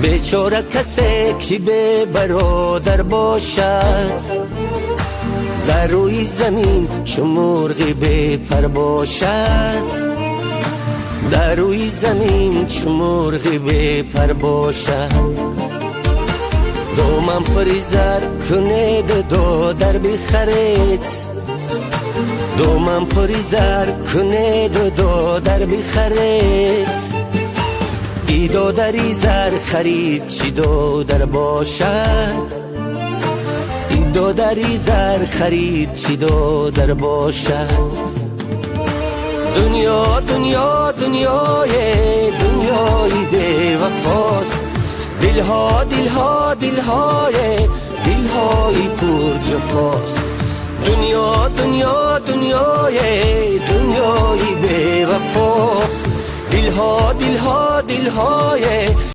Бечора касе ки бебародар бошад, дар рӯи замин чу мурғи бепар бошад, дар рӯи замин чу мурғи бепар бошад. Доман пури зар кунед, додар бихаред, доман пури зар кунед, додар бихаред. И додари зар харид чӣ додар бошад? И додари зар харид чӣ додар бошад? Дунё, дунё, дунёе, дунёи бевафост. Дилҳо, дилҳо, дилҳое, дилҳои пурҷафост. Дунё, дунё, дунёе, дунёи бевафост. Дилҳо, дилҳо, дилҳое.